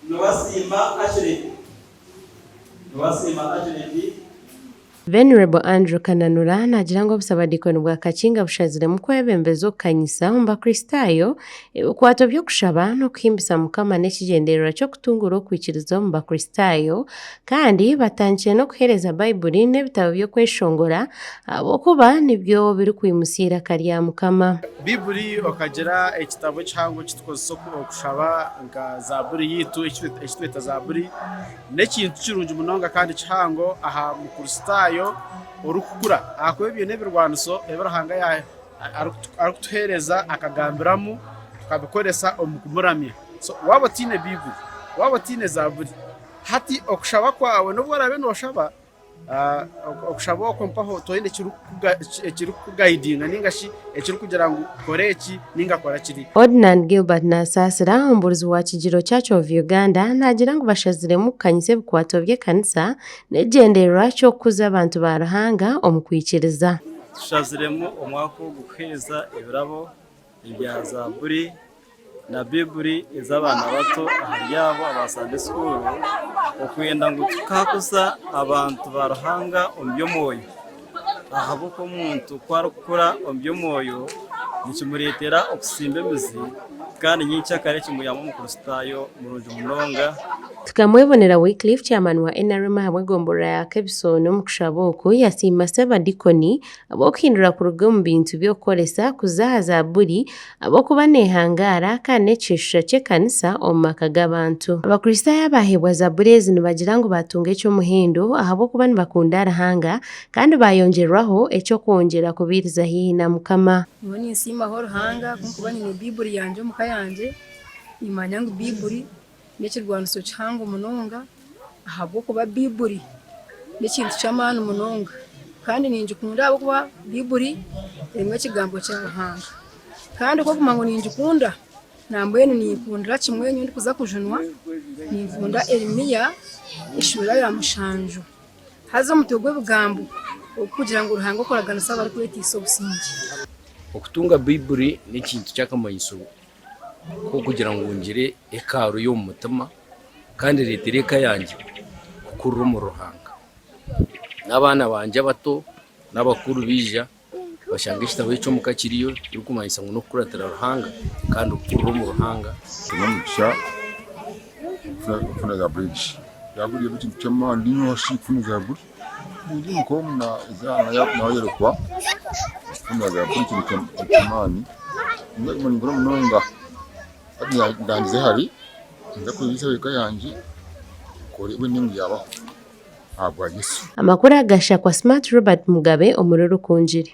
Nobasiima Ashley Nobasiima Ashley. Venerable Andrew Kananura naagira ngu obusabadiikoni bwa Kakinga bushaziremu kwebembeza okukanyisa omu bakristaayo ebikwato by'okushaba n'okuhimbisa Mukama n'ekigyendererwa ky'okutunguura okwikiriza omu bakristaayo kandi batandikire n'okuheereza Baiburi n'ebitabo by'okweshongora ahabw'okuba nibyo birikwimutsya eiraka rya Mukama. Baiburi okagira ekitabo kihango eki tukozesa okushaba nka Zaaburi yaitu eki tweta Zaaburi. N'ekintu kirungi munonga kandi kihango aha Mukristaayo orikukura ahakuba ebyo n'ebirwaniso ebi Ruhanga arikutuheereza akagambiramu tukabikoresa omu kumuramya. So waaba otaine Baibuli, waaba otaine Zaaburi, hati okushaba kwawe n'obu oraabe nooshaba, Okushaba okwo mpaho toine ekirikukugayidinga ninga shi ekirikugira ngu kora eki ninga kora kiri. Ordinand Gilbert Nasaasira, omubuurizi wa Kigiro Church of Uganda naagira ngu bashaziremu kukanyisa ebikwato by'ekanisa n'ekigyendererwa ky'okukuza abantu ba Ruhanga omu kwikiriza. Tushaziremu omwaka ogu kuheereza ebirabo ebya Zaaburi na Baiburi ez'abaana bato ahari abo aba Sande School okwenda ngu tukakuza abantu ba Ruhanga omu by'omwoyo ahabw'okuba omuntu ku arikukura omu by'omwoyo nikimureetera okusimba emizi kandi nyenkyakare kimwihamu omukristaayo murungi munonga. Tukamwebonera Wycliffe, Chairman wa NRM ahabw'egomborora ya Kebisoni omu kushaba oku yasiima Ssabadikoni ahabw'okuhindura kuruga omu bintu by'okukoresa kuza aha Zaaburi ahabw'okuba neehangaara kandi n'ekishusha ky'ekanisa omu maka g'abantu. Abakristaayo abaaheebwa Zaaburi ezi nibagira ngu baatunga eky'omuhendo ahabw'okuba nibakunda Ruhanga kandi baayongyerwaho eky'okwongyera kubairiza haihi na Mukama. Nyowe ninsiimaho Ruhanga ku ndikuba nyine Baiburi yangye omu ka yangye, nimanya ngu Baiburi n'ekirwaniso kihango munonga ahabw'okuba Baiburi n'ekintu ky'amaani munonga kandi ningikunda ahabw'okuba Baiburi erimu ekigambo kya Ruhanga kandi ku orikuguma ngu ningikunda nambwenu ninkundira kimwe nyowe ndikuza kujunwa ninkunda Erimiya eshuura ya mushanju haza omutwe gw'ebigambo ogurikugira ngu Ruhanga okuraganisa abarikweteisa obusingye. Okutunga Baiburi n'ekintu ky'akamanyiso k'okugira ngu ngire ekaaro y'omu mutima kandi ereetere eka yangye kukurira omuri Ruhanga. N'abaana bangye abato n'abakuru baija bashanga ekitabo ekyo omuka kiriyo ekirikumanyisa ngu n'okukuratira Ruhanga kandi okukurira omu Ruhanga. N'omugisha kufuna Zaaburi. Zaaburi n'ekintu ky'amaani kufuna Zaaburi. Amakuru aga gashakwa Smart Robert Mugabe omuri Rukungiri.